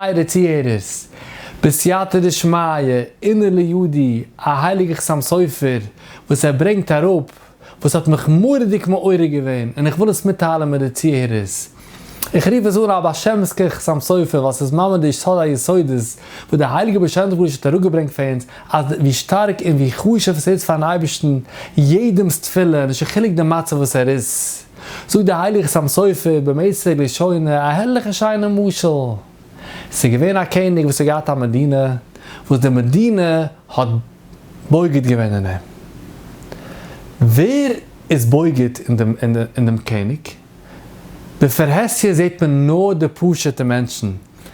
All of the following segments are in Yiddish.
טייערע צוהערערס, בסייעתא דשמיא, אינער לידי, א הייליגע חתם סופר וואס ער ברענגט אראפ, וואס האט מיך מורא'דיג מעורר געווען, און איך וויל עס מיטטיילען מיט די צוהערערס. איך רוף עס אן א בעל שם'סקע חתם סופר ווייל ס'איז ממש די יסוד היסודות וואס דער הייליגער בעל שם טוב הקדוש האט אראפגעברענגט פאר אונז, אז ווי שטארק און ווי חשוב ס'איז פארן אייבערשטן יעדעמ'ס תפילה, נישט קיין חילוק די מצב וואס ער איז. זאגט דער הייליגער חתם סופר במתק לשונו א הערליכע שיינע משל. ס'איז געווען א קעניג וואס האט געהאט א מדינה, וואס די מדינה האט בוגד געווען אין אים. ווער איז בוגד אין דעם קעניג? בפרהסיא זעט מען נאר די פשוט'ע מענטשן,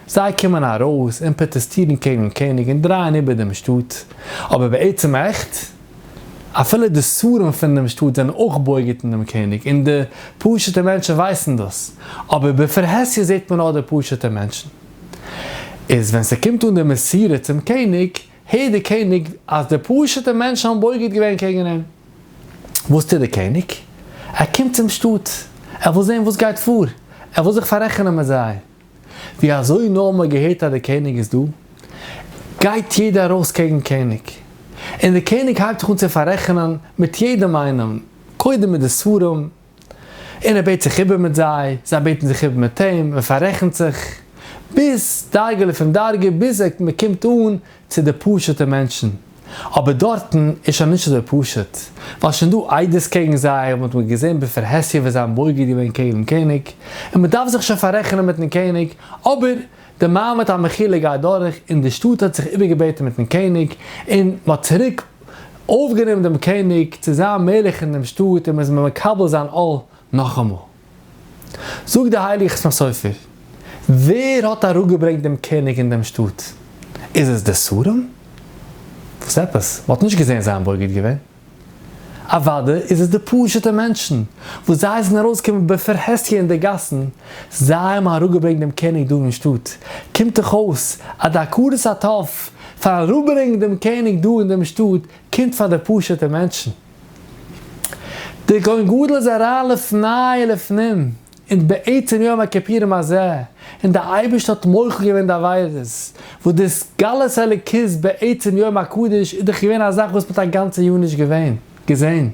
זיי קומען ארויס און פראטעסטירן קעגן קעניג און דרייען איבער דעם שטאט, אבער בעצם עכט, אפילו די שרים פון דעם שטאט זענען אויך בוגד אין דעם קעניג און די פשוט'ע מענטשן ווייסן דאס, אבער בפרהסיא זעט מען נאר די פשוט'ע מענטשן. איז ווען ס'קומט אן די מסירה צום קעניג, הערט דער קעניג אז די פשוט'ע מענטשן האבן בוגד געווען קעגן אים. וואס טוט דער קעניג? ער קומט צום שטאט, ער וויל זען וואס גייט פאר, ער וויל זיך פאררעכענען מיט זיי. ווי אזוי נאר מ'האט געהערט אז דער קעניג איז דא, גייט יעדער ארויס קעגן קעניג, און דער קעניג הייבט זיך אן צו פאררעכענען מיט יעדעם איינעם, קודם מיט די שרים, און ער בעט זיך איבער מיט זיי, זיי בעטן זיך איבער מיט אים, מען פאררעכנט זיך, ביז דרגה לפום דרגה, ביז מען קומט אן צו די פשוט'ע מענטשן. אבער דארטן איז שוין נישט אזוי פשוט, ווייל שוין דא עדות קעגן זיי, און מען האט געזען בפרהסיא ווי זיי האבן בוגד געווען קעגן דעם קעניג, און מען דארף זיך שוין פאררעכענען מיטן קעניג, אבער די מעמד המחילה גייט דורך, און די שטאט האט זיך איבערגעבעטן מיטן קעניג, און מען האט צוריק אויפגענומען דעם קעניג צו זיין מלך אין דעם שטאט, און מען איז מקבל זיין עול נאכאמאל. זאגט דער הייליגער חתם סופר, ווער האט אראפגעברענגט דעם קעניג אין דעם שטאט? איז עס די שרים? וואס עפעס? מען האט נישט געזען זיי האבן בוגד געווען. אוודאי איז עס די פשוט'ע מענטשן וואס זיי זענען ארויסגעקומען בפרהסיא אין די גאסן, זיי האבן אראפגעברענגט דעם קעניג דא אין שטאט. קומט דאך אויס אז די הכרת הטוב פאר אראפברענגען דעם קעניג דא אין דעם שטאט קומט פאר די פשוט'ע מענטשן. דער כהן גדול איז אריין לפני ולפנים און בעצם יום הכיפורים הזה, און דער אייבערשטער האט מוחל געווען די עבירות, וואס די התגלות אלוקית בעצם יום הקדוש איז דאך געווען א זאך וואס מען האט א גאנצע יאר נישט געווען געזען.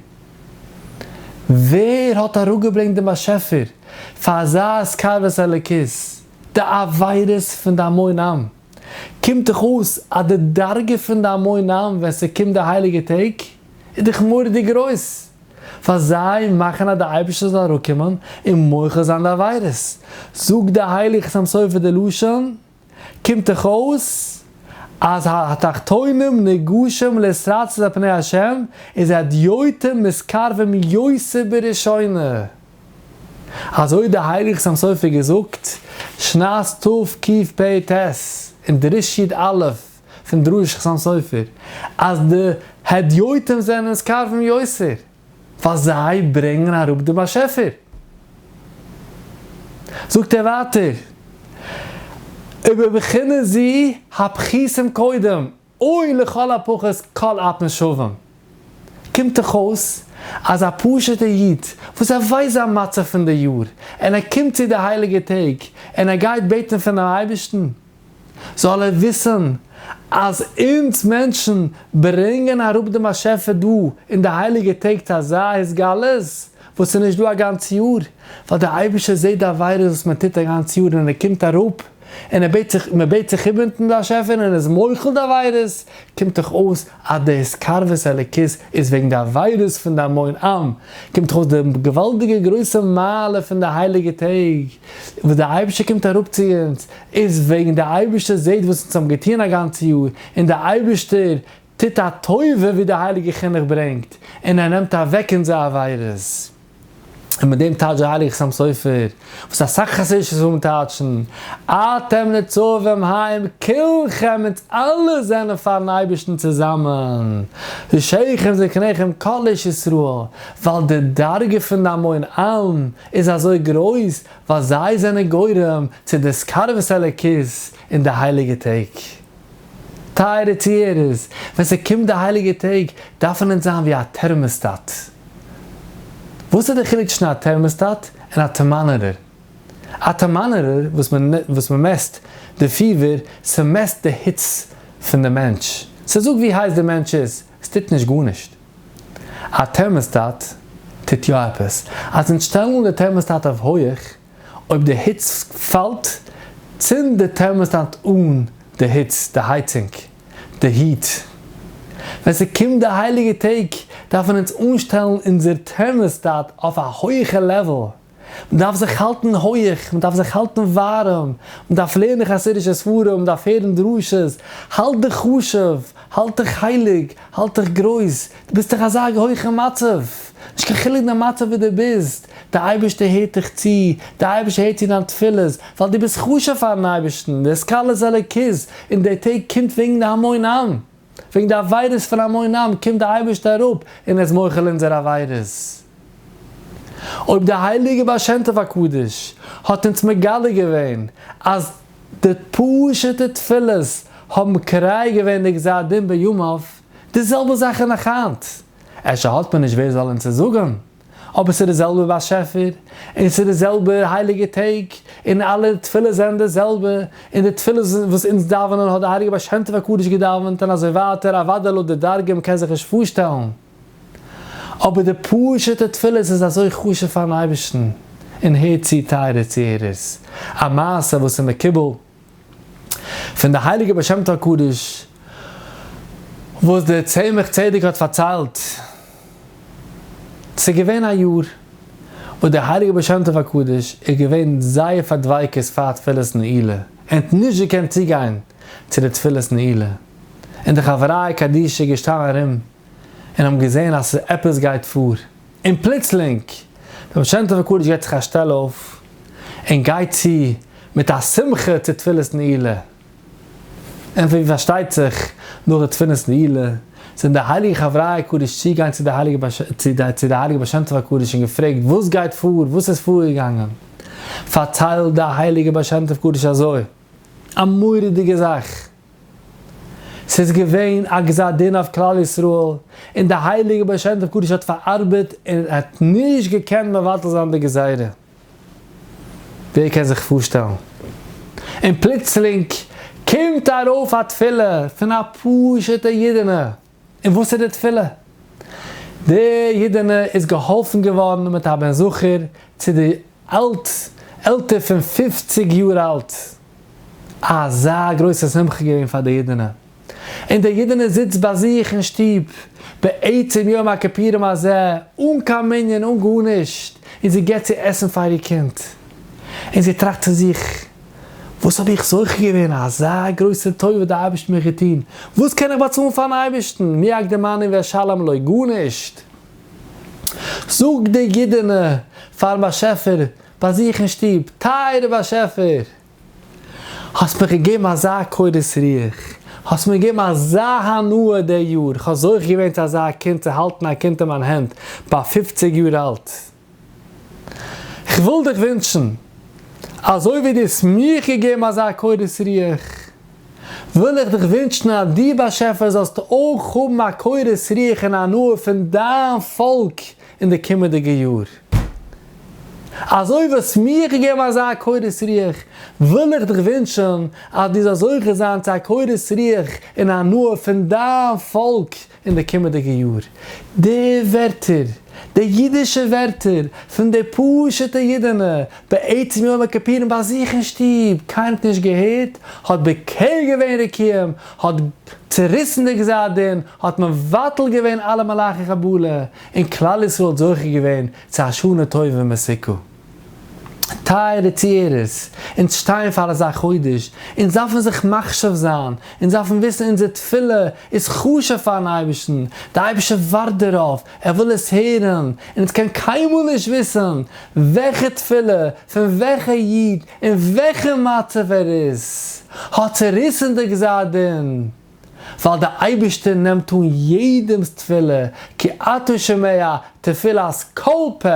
ווער האט אראפגעברענגט דעם באשעפער פאר אזא התקרבות אלוקית? די עבירות פון די המון עם. קומט דאך אויס אז די דרגה פון די המון עם ווען ס'קומט די הייליגע טעג איז דאך מורא'דיג גרויס, פאר זיי מאכן אז די אייבערשטער זאל אראפקומען און מוחל זיין די עבירות, זאגט די הייליגע חתם סופר די לשון, קומט דאך אויס אז התחתונים ניגשים להתרצות על פני השם איז הדיוטים מתקרבים יותר בראשונה. אזוי האט די הייליגע חתם סופר געזאגט שנת תקפ"ט אין דרוש י"א פון דרוש חתם סופר אז די הדיוטים זענען מתקרבים יותר ווייל זיי ברענגען אראפ די באשעפער. זאגט ער ווייטער ובבחינה זו הפחותים קודם או לכל הפחות כל אפין שווים. קומט דאך אויס אז א פשוט'ער איד וואס ער ווייסט זיין מצב פון די יאר, און ער קומט צו די הייליגע טעג און ער גייט בעטן פונעם אייבערשטן, זאל ער וויסן אז אונז מענטשן ברענגען אראפ דעם באשעפער דא אין די הייליגע טעג צו אזא התגלות וואס איז נישט דא א גאנץ יאר, ווייל דער אייבערשטער זעט די עבירות וואס מען טוט א גאנץ יאר און ער קומט אראפ און ער בעט זיך, מען בעט זיך איבער מיטן באשעפער און ער איז מוחל די עבירות, קומט דאך אויס אז די התקרבות אלוקית איז וועגן די עבירות פון די המון עם, קומט דאך אויס די געוואלדיגע גרויסע מעלה פון די הייליגע טעג וואס די אייבערשטער קומט אראפ צו אונז, איז וועגן די אייבערשטער זעט וואס אונז האבן געטון א גאנץ יאר, און די אייבערשטער טוט א טובה ווי די הייליגע חינוך ברענגט, און ער נעמט אוועק אונזער עבירות. און מיט דעם טייטש דער הייליגער חתם סופר, וואס אסאך חסידישע ספרים טייטשן, אתם נצבים היום כולכם, אונז אלע זענען פארן אייבערשטן צוזאמען, ראשיכם זקניכם כל איש ישראל, ווייל די דרגה פון די המון עם איז אזוי גרויס, ווייל זיי זענען גורם צו די התקרבות אלוקית אין די הייליגע טעג. טייערע צוהערערס, ווען ס'קומט די הייליגע טעג, דארפן אונז זיין ווי א thermostat. וואס איז די חילוק צווישן א thermostat און א טערמאמעטער? א טערמאמעטער וואס מען וואס מען מעסט די פיבער, ס'מעסט די היץ פון די מענטש, ס'זאגט ווי הייס די מענטש איז, ס'טוט נישט גארנישט. א thermostat טוט יא עפעס, אז אונז שטעלן אן די thermostat אויף הויעך, אויב די היץ פאלט, צינדט די thermostat אן די היץ, די הייצונג, די heat. ווען ס'קומט די הייליגע טעג דארפן אונז אנשטעלן אונזער thermostat אויף א הויעכע level. מ'דארף זיך האלטן הויעך, מ'דארף זיך האלטן ווארעם, מ'דארף לערנען חסידישע ספרים, מ'דארף הערן דרשות, האלט דיך חשוב, האלט דיך הייליג, האלט דיך גרויס, דו ביסט דאך אזא הויכע מצב, נישט קיין חילוק די מצב ווי דו ביסט, די אייבערשטער הערט דיך צו, די אייבערשטער הערט צו דיין תפילות, ווייל דו ביסט חשוב פארן אייבערשטן, די התכללות אלוקית אין די טעג קומט וועגן די המון עם, וועגן די עבירות פון המון עם קומט די אייבערשטער אראפ און ער איז מוחל אונזערע עבירות. אויב די הייליגע בעל שם טוב הקדוש האט אונז מגלה געווען אז די פשוט'ע תפילות האבן קורע געווען די גזר דין בימיו, די זעלבע זאך איז נאך היינט, אפשר האט מען נישט ווער זאל אונז עס זאגן, אבער ס'איז די זעלבע באשעפער, און ס'איז די זעלבע הייליגע טעג, און אלע תפילות זענען די זעלבע, און די תפילות וואס אונז דאווענען האט די הייליגע בעל שם טוב הקדוש געדאווענט, און אזוי ווייטער, אוודאי לויט די דרגה, מ'קען זיך נישט פארשטעלן. אבער די פשוט'ע תפילות איז אזוי חשוב פאר'ן אייבערשטן, און הערט צו טייערע צוהערערס, א מעשה וואס איז מקובל פון די הייליגע בעל שם טוב הקדוש, וואס דער צמח צדק האט פארציילט, ס'איז געווען א יאר וואס דער הייליגער בעל שם טוב הקדוש איז געווען זייער פארדביקות פאר תפילת נעילה, ער האט נישט געקענט צוגיין צו די תפילת נעילה, און די חבריא קדישא געשטאנען ארום און האבן געזען אז עפעס גייט פאר, און פלוצלינג דער בעל שם טוב הקדוש געבט זיך א שטעל אויף און גייט צו מיט א שמחה צו תפילת נעילה, און ווי פארשטייט זיך נאך די תפילת נעילה זענען די הייליגע חבריא קדוש צוגיין צו די הייליגע צו די הייליגע בעל שם טוב הקדוש און געפרעגט וואס גייט פאר וואס איז פארגעגאנגען, פארציילט די הייליגע בעל שם טוב הקדוש אזוי א מורא'דיגע זאך. ס'איז געווען א גזר דין אויף כלל ישראל, און די הייליגע בעל שם טוב קדוש האט פארארבעט און האט נישט געקענט מבטל זיין די גזירה. ווער קען זיך פארשטעלן? און פלוצלינג קומט ארויף א תפילה פון א פשוט'ע אידענע, און וואס איז די תפילה? די אידענע איז געהאלפן געווארן מיט א בן זכר צו די אלט עלטער פון פופציג יאר אלט. אזא גרויסע שמחה געווען פאר די אידענע. און די אידענע זיצט ביי זיך אין שטוב בעצם יום הכיפורים הזה אן קיין מנין אן גארנישט, און זי געבט צו עסן פאר איר קינד. און זי טראכט צו זיך, וואס האב איך זוכה געווען, אזא גרויסע טובה האט דער אייבערשטער מיר געטון, וואס קען איך באצאלן פארן אייבערשטן, מי יקדמני ואשלם לו, גארנישט. זאגט די אידענע פארן באשעפער ביי זיך אין שטוב, טייערער באשעפער, האסט מיך געגעבן אזא קורת רוח, האסט מיר געגעבן אזא הנאה די יאר, איך האב זוכה געווען צו אזא קינד, צו האלטן א קינד אין מיין הענט ביי פופציג יאר אלט. כ'וויל דיך ווינטשן, אזוי ווי דו האסט מיך געגעבן אזא קורת רוח, וויל איך דיך ווינטשן אז דו באשעפער זאלסט אויך האבן א קורת רוח און הנאה פון דיין פאלק אין די קומענדיגע יאר. אזוי ווי האסט מיך געגעבן אזא קורת רוח, וויל איך דיך ווינטשן אז דו זאלסט זוכה זיין צו א קורת רוח און הנאה פון דיין פאלק אין די קומענדיגע יאר. די ווערטער, די אידישע ווערטער פון די פשוט'ע אידענע בעצם יום הכיפורים ביי זיך אין שטוב, קיינער האט נישט געהערט, האט בוקע געווען רקיעים, האט צוריסן די גזר דין, האט מבטל געווען אלע מלאכי חבלה, און כלל ישראל האט זוכה געווען צו א שנה טובה ומתוקה. טייערע צוהערערס, אונז שטייען פאר אזא חודש, אונז דארפן זיך מחשב זיין, אונז דארפן וויסן אונזער תפילה איז חשוב פארן אייבערשטן, דער אייבערשטער ווארט דערויף, ער וויל עס הערן, און אונז קען קיינמאל נישט וויסן וועלכע תפילה, פון וועלכע איד, אין וועלכע מצב ער איז, האט צעריסן די גזר דין, ווייל דער אייבערשטער נעמט אן יעדעמ'ס תפילה, כי אתה שומע תפילת כל פה.